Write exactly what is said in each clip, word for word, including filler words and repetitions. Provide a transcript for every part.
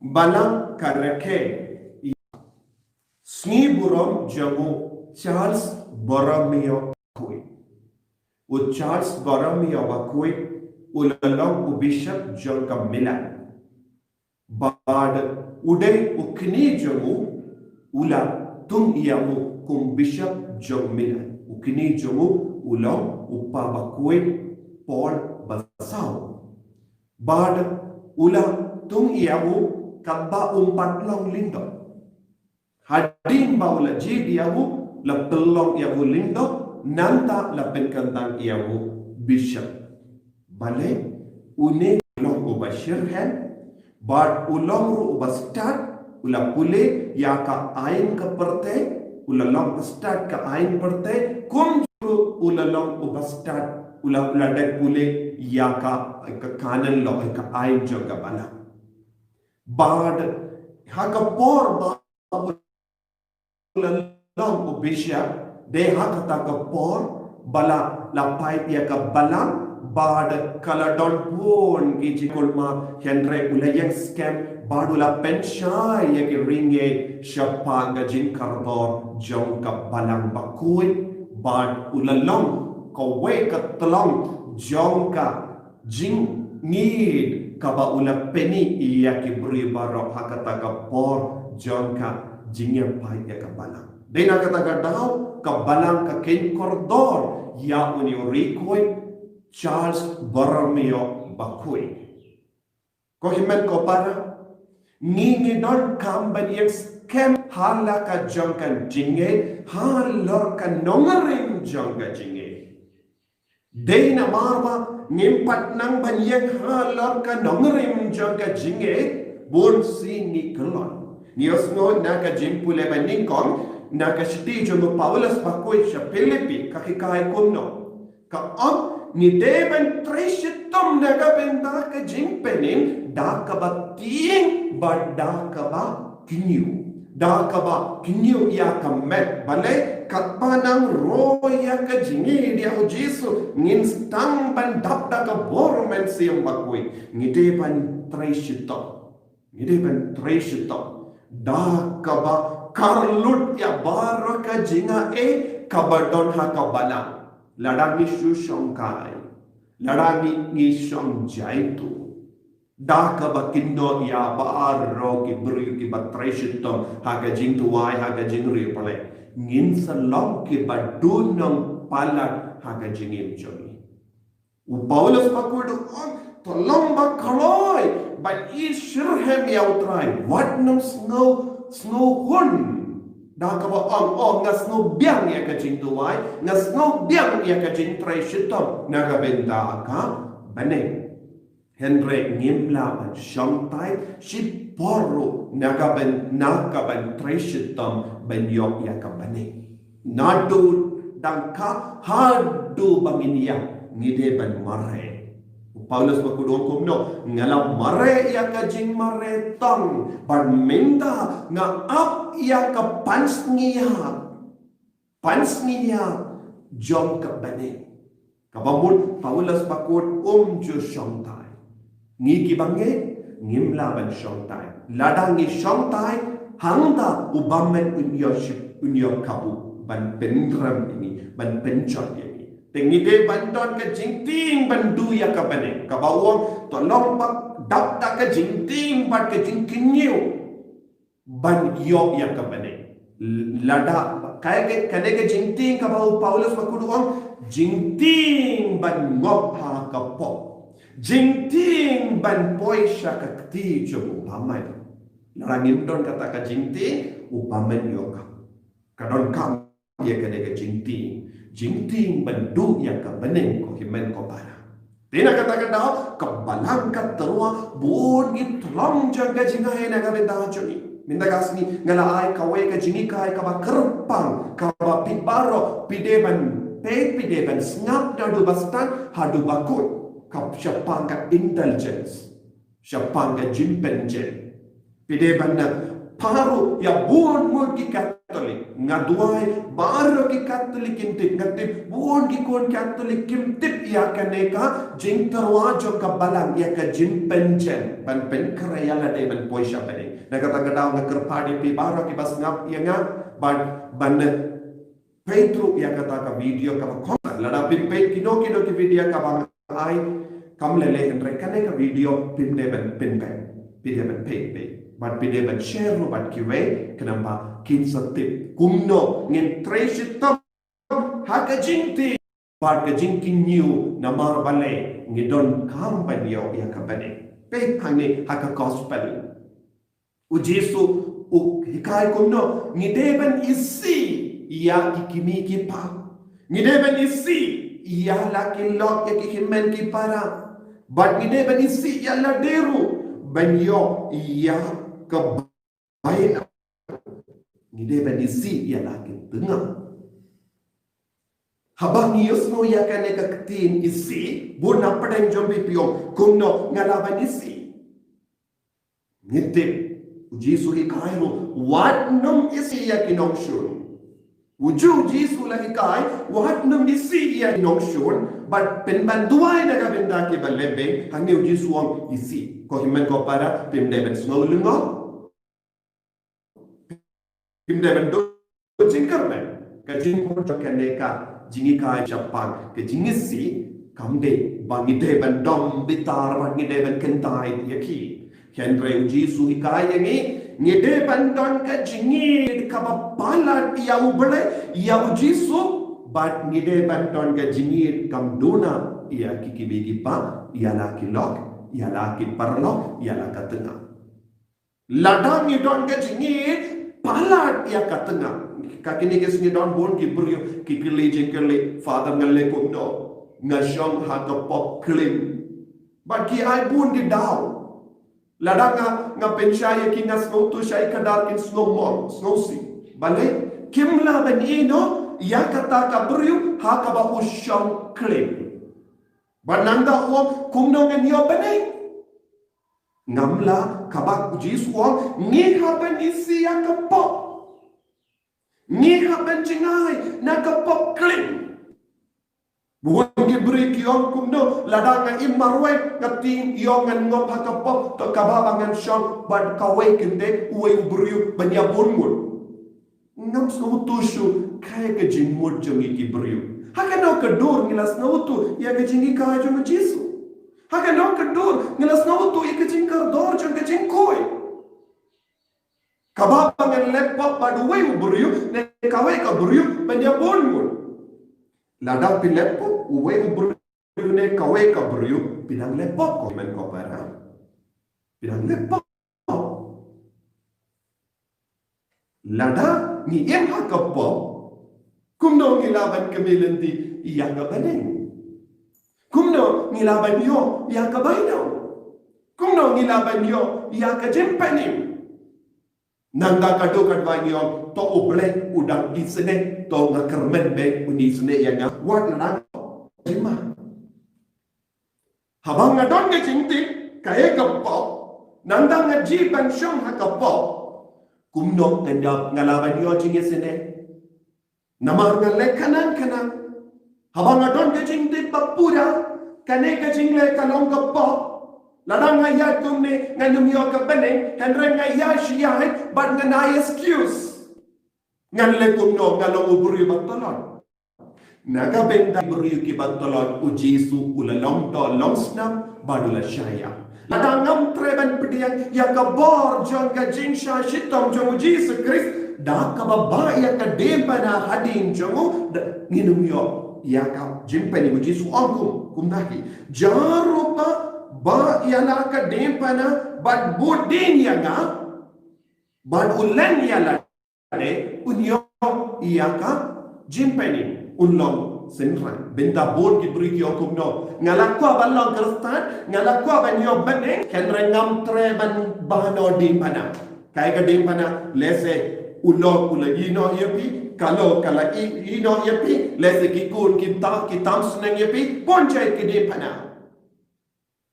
Balang ka rakhe ïa sngi burom jong u Charles Borromeo Bakhuid. U Charles Borromeo Bakhuid u la long u bishop jong ka Milan. Bad u dei u kñi jong u, u la tung ïa u kum bishop jong Milan. U kñi jong u u long u Pa Bakhuid Paul ba saw. Bad u la tung ïa u katba um pat long lyngdoh. Hadien ba u la jied ïa u, la pynlong ïa u lyngdoh, nangta la pynkyntang ïa u bishop. Balei? Une u long uba shitrhem, bad u long ruh uba stad, u la pule ïa ka aiñ ka pyrthei, u la long uba stad ka aiñ pyrthei, kumjuh ruh u la long uba stad, u la, u la dep pule ïa ka, ka canon law, ka aiñ jong ka balang. Bad ha ka por ba u la long u bishop, dei ha kata ka por ba la, la pait ïa ka balang, bad ka la don bun ki jingkulmar, hynrei u la ïeng skhem, bad u la pynshai ïa ki ri ngeit shaphang ka jingkordor jong ka Balang Bakhuid, bad u la long kawei ka tyllong jong ka jingngeit kaba u la pyni ïa ki briew baroh ha kata ka por jong ka jingïapait ïa ka balang. Dei na kata ka daw ka balang ka kheiñ kordor ïa une u riewkhuid Charles Borromeo Bakhuid. Ko hynmen ko para, ngi ngi donkam ban ïeng skhem ha la ka jong ka jingngeit, halor ka nongrim jong ka jingngeit. Dei namar ba ngim pat nang ban ïeng halor ka nongrim jong ka jingngeit, bun sien ngi kyllon. Ngi ïohsngew na ka jingpule ba nyngkong na ka shithi jong u Paulus Bakhuid sha Philippi, ka hikai kumno. Ka ong, ngi dei ban trei shitom na ka bynta ka jingpynim da kaba tieng bad da kaba kñiew. Da kaba kñiew ïa ka met, balei? Katba nang roi ïa ka jingïeit ïa u Jisu, ngin sdang ban dap da ka bor Mynsiem Bakhuid. Ngi dei ban trei shitom. Ngi dei ban trei shitom da kaba kyrkhu ïa baroh ka jingaiei kaba don ha ka balang. Lada ngi shu shongkai, lada ngi, ngi shong jaitu, da kaba kynnoh ïa baroh ki briew kiba trei shitom ha ka jingduwai, ha ka jingriewblei, ngin sa long kiba duna palat ha ka jingim jong ngi. U Paulus Bakhuid u ong, to long ba kloi, ba ïeit shitrhem ïa U Trai, wat nym sngew, sngew hun. Da kaba ong, oh, nga sngew biang ïa ka jingduwai, nga sngew biang ïa ka jingtrei shitom na ka bynta ka bneng. Hynrei ngim lah ban shongtai shipor ruh na ka byn, na ka ban trei shitom ban ïoh ïa ka bneng. Naduh dang kha haduh ba ngin ïap, ngi dei ban mareh. U Paulus Bakhuid u ong kumno, nga la mareh ïa ka jingmareh tang, bad mynta nga ap ïa ka pansngiat, pansngiat jong ka bneng. Kaba mut Paulus Bakhuid um ju shongtai. Ngi kiba ngeit, ngim lah ban shongtai. Lada ngi shongtai, hangta u bymman un ïoh ship, un ïoh kabu ban pynrem ïa ngi, ban pynjot ïa ngi. Te ngi dei ban don ka jingtieng ban duh ïa ka bneng. Kaba u ong, to long ba dap da ka jingtieng bad ka jingkñiew ban ïoh ïa ka bneng. Lada, ka, ka, kane ka jingtieng kaba u Paulus Bakhuid u ong, jingtieng ban ngop ha ka pop. Jingtieng ban poi sha ka kti jong u bymman. Lada ngim don kata ka jingtieng, u bymman ïoh ka, ka donkam ïa kane ka jingtieng. Jingtieng ban duh ïa ka bneng, ko hynmen ko para. Te na kata ka daw, ka balang ka tyrwa, bun ki tyllong jong ka jingaiei na ka bynta jong ngi. Mynta ka sngi nga la ai kawei ka jinghikai kaba kyrpang, kaba phi baroh phi dei ban peit, phi dei ban sngap naduh ba stad haduh ba kut, ka shaphang ka indulgence, shaphang ka jingpynjot. Phi dei ban nang phah ruh ïa bun ngut ki kat Katholik. Nga duwai baroh ki Katholik kin tip, nga tip bun ki khun Katholik kim tip ïa kane ka jingtyrwa jong ka Balang, ïa ka jingpynjot ban pynkhreh ïa lade ban poi sha bneng. Na kata ka daw nga kyrpad ïa phi baroh kiba sngap ïa nga ban, ban peit ruh ïa kata ka video kaba khot. Lada phi peit kino kino ki video kaba nga ai, kam lei lei hynrei kane ka video phim dei ban pynbeit, phi dei ban peit beit bad phi dei ban share ruh bad kiwei, khnang ba kin sa tip kumno ngin trei shitom ha ka jingtip bad ka jingkynñiew, namar balei ngi donkam ban ïoh ïa ka bneng. Peit hangne ha ka gospel. U Jisu u hikai kumno ngi dei ban isih ïa ki kmie ki kpa. Ngi dei ban isih ïa la ki lok, ïa ki hynmen ki para. Bad ngi dei ban isih ïa lade ruh ban ïoh ïa ka bainong. Ngi dei ban isih ïa la ki tnga. Haba ngi ïohsngew ïa kane ka ktien isih, bun na pdeng jong phi phi ong, kumno nga lah ban isih? Ngi tip, u Jisu hikai ruh, wat nym isih ïa ki nongshun. U Jisu la hikai, wat nym isih ïa ki nongshun, bad pynban duwai na ka bynta kiba lehbeiñ, hangne u Jisu u ong isih. Ko hynmen ko para, phim dei ban sngew lyngngoh. Phim dei ban duh jingkyrmen. Ka jingmut jong kane ka jinghikai shaphang ka jingisih kam dei ba ngi dei ban dom bitar, ba ngi dei ban kyntait ïa ki. Hynrei u Jisu hikai ïa ngi, ngi dei ban don ka jingïeit kaba palat ïa U Blei, ïa u Jisu, bad ngi dei ban don ka jingïeit kam duna ïa ki kmie ki kpa, ïa la ki lok, ïa la ki paralok, ïa la ka tnga. Lada ngi don ka jingïeit palat ïa ka tnga. Ka kine ki sngi don bun ki briew ki kylli jingkylli, Father, nga leh kumno? Nga shong ha ka pop klim. Bad ki ai bun ki daw. Lada nga, nga pynshai ïa ki, nga sngewthuh shai ka dar kin sngew mor, sngewsih. Balei? Kim lah ban ïehnoh ïa kata ka briew ha kaba u shong klim. Bad nangta u ong, kumno ngan ïoh bneng? Ngam lah, kaba u Jisu u ong, ngi hap ban isih ïa ka pop. Ngi hap ban jngai na ka pop klim. Bun ki briew ki ong kumno, lada nga im marwei, nga tieng ïoh ngan ngop ha ka pop, to kaba ba ngan shong bad kawei kynthei, uwei u briew ban ïa bun ngut. Ngam sngewthuh shuh kaei ka jingmut jong ngi ki briew. Ha kano ka dur ngi la sngewthuh ïa ka jinghikai jong u Jisu? Ha kano ka dur ngi la sngewthuh ïa ka jingkordor jong ka jingkhuid? Kaba ba ngan leh pop bad uwei u briew ne kawei ka briew ban ïa bun ngut. Lada phi leh pop uwei u briew ne kawei ka briew, phi dang leh pop, ko hynmen ko para. Phi dang leh pop. Lada ngi im ha ka pop, kumno ngi lah ban kmen lynti ïa ka bneng? Kumno ngi lah ban ïoh ïa ka bainong? Kumno ngi lah ban ïoh ïa ka jingpynim? Nangta ka dei ka dwai ngi ong, to U Blei u dang isynei, to nga kyrmen beit un isynei ïa nga, wat la dang. Haba nga don ka jingtip kaei ka pop, nangta nga jied ban shong ha ka pop, kumno ngan ïa, nga lah ban ïoh jingisynei? Namar nga leh khnang khnang. Haba nga don ka jingtip ba pura, kane ka jingleh ka long ka pop. Lada nga ïaid kumne ngan ym ïoh ka bneng, hynrei nga ïaid shi ïaid bad ngan ai excuse. Ngan leh kumno, nga long u briew ba tlot. Na ka bynta ki briew kiba tlot, u Jisu u la long doh long snam bad u la shah ïa. Lada ngam treh ban pdiang ïa ka bor jong ka jingshah shitom jong u Jisu Khrist da kaba bah ïa ka diengphna hadien jong u, da ngin ym ïoh ïa ka jingpynim. U Jisu u ong kum, kumta hi. Jar ruh ba bah ïa la ka diengphna bad bud dien ïa nga bad u len ïa la ne, un ïoh ïa ka jingpynim, un long synran. Bynta bun ki briew ki ong kumno, nga la kwah ban long Khristan, nga la kwah ban ïoh bneng, hynrei ngam treh ban bah noh diengphna. Kaei ka diengphna? Lehse u lok u la ïehnoh ïa phi, ka lok ka la ïeh, ïehnoh ïa phi, lehse ki khun ki tam, ki tam sneng ïa phi, bun jait ki diengphna.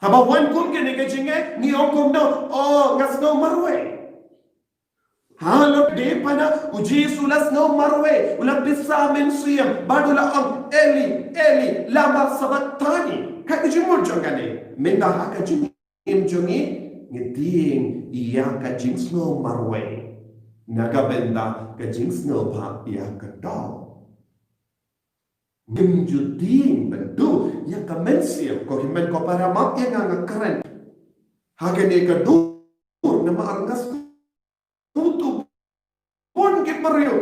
Haba wan kum kine ki jingeh, ngi ong kumno, oh, nga sngew marwei. Halor ka diengphna u Jisu u la sngew marwei, u la pisa mynsiem, bad u la ong, "Eli, Eli, lama sabakthani?" Ka jingmut jong kane, mynta ha ka jingim jong ngi, ngi tieng ïa ka jingsngew marwei na ka bynta ka jingsngew bha ïa ka doh. Ngim ju tieng ban duh ïa ka mynsiem, ko hynmen ko para, map ïa nga, nga kren ha kane ka dur namar nga sngewthuh bun ki briew,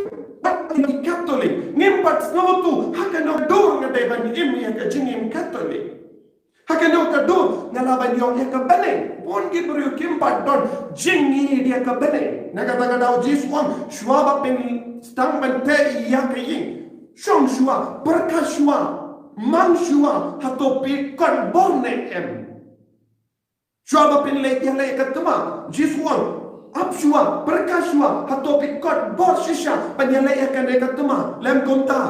bad ngi Katholik ngim pat sngewthuh ha kano ka dur nga dei ban im ïa ka jingim Katholik. Ha kano ka dur nga lah ban ïoh ïa ka bneng. Bun ki briew kim pat don jingïeit ïa ka bneng. Na kata ka daw u Jisu u ong, shuwa ba phin sdang ban teh ïa ka ïing, shong shuwa, pyrkhat shuwa, mang shuwa, hato phi kot bor ne em. Shuwa ba phin leit ïaleh ïa ka thma, u Jisu u ong, ap shuwa, pyrkhat shuwa, hato phi kot bor shisha ban ïaleh ïa kane ka thma. Lym kumta,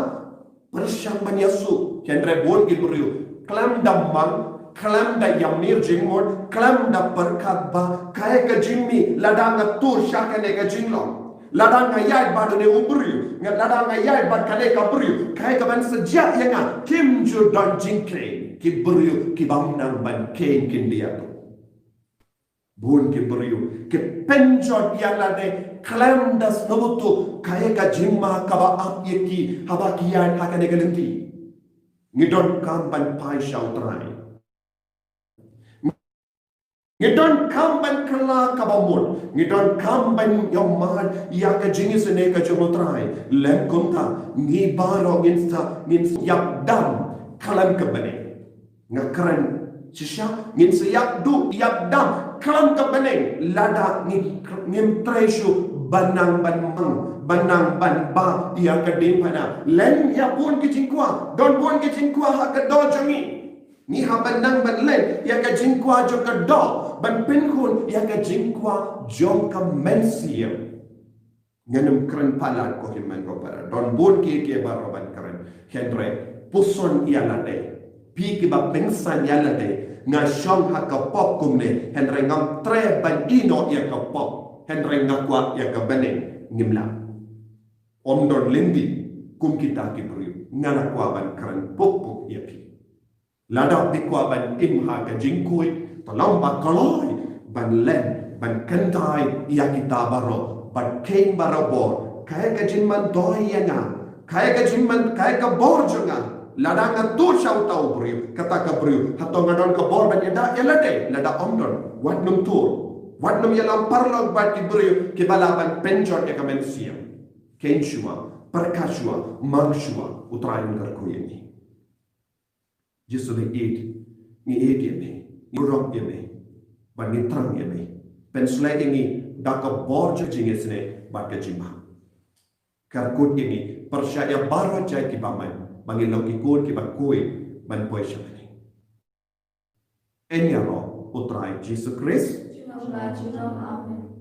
pyrshang ban ïasuk. Hynrei bun ki briew khlem da mang, khlem da ïamir jingmut, khlem da pyrkhat ba kaei ka jingmih lada nga tur sha kane ka jinglong. Lada nga ïaid bad une u briew, nga, lada nga ïaid bad kane ka briew, kaei kaban sa jia ïa nga. Kim ju don jingkheiñ. Ki briew ki bym nang ban kheiñ kin ïa tu. Bun ki briew ki pynjot ïa lade khlem da sngewthuh kaei ka jingma kaba ap ïa ki haba ki ïaid ha kane ka lynti. Ngi donkam ban phai sha u Trai. Ngi donkam ban kylla kaba mut. Ngi donkam ban ïohmad ïa ka jingisynei ka jong u Trai. Lym kumta, ngi baroh ngin sa, ngin sa ïap dam khlem ka bneng. Nga kren shisha, ngin sa ïap duh, ïap dam khlem ka bneng lada ngim, ngim trei shuh ban nang ban mang, ban nang ban bah ïa ka diengphna. Leit ïa bun ki jingkwah, don bun ki jingkwah ha ka doh jong ngi. Ngi hap ban nang ban leit ïa ka jingkwah jong ka doh ban pynkhun ïa ka jingkwah jong ka mynsiem. Ngan ym kren palat, ko hynmen ko para. Don bun kiei kiei baroh ban kren. Hynrei puson ïa lade. Phi kiba pynsan ïa lade. Nga shong ha ka pop kumne, hynrei ngam treh ban ïehnoh ïa ka pop. Hynrei nga kwah ïa ka bneng, ngim lah. Ym don lynti kum kita ki briew. Nga la kwah ban kren puk puk ïa phi. Lada phi kwah ban im ha ka jingkhuid, to long ba kloi ban len, ban kyntait ïa kita baroh, ban kheiñ barabor. Kaei ka jingmyntoi ïa nga, kaei ka jingmyntoi, kaei ka bor jong nga. Lada nga tur sha uta u briew, kata ka briew, hato nga don ka bor ban ïada ïa lade? Lada ym don, wat nym tur. Wat nym ïalam paralok bad ki briew kiba lah ban pynjot ïa ka mynsiem. Kheiñ shuwa, pyrkhat shuwa, mang shuwa, u Trai un kyrkhu ïa ngi. Jisu, ngi ïeit, ngi ïeit ïa me, ngi rung ïa me, bad ngi thrang ïa me. Pynshlei ïa ngi da ka bor jong ka jingisynei bad ka jingma. Kyrkhu ïa ngi, pyrshah ïa baroh jait kiba mad, ba ngin long ki khun kiba khuid ban poi sha pdeng. Ïaroh u Trai Jisu Khrist. Amen.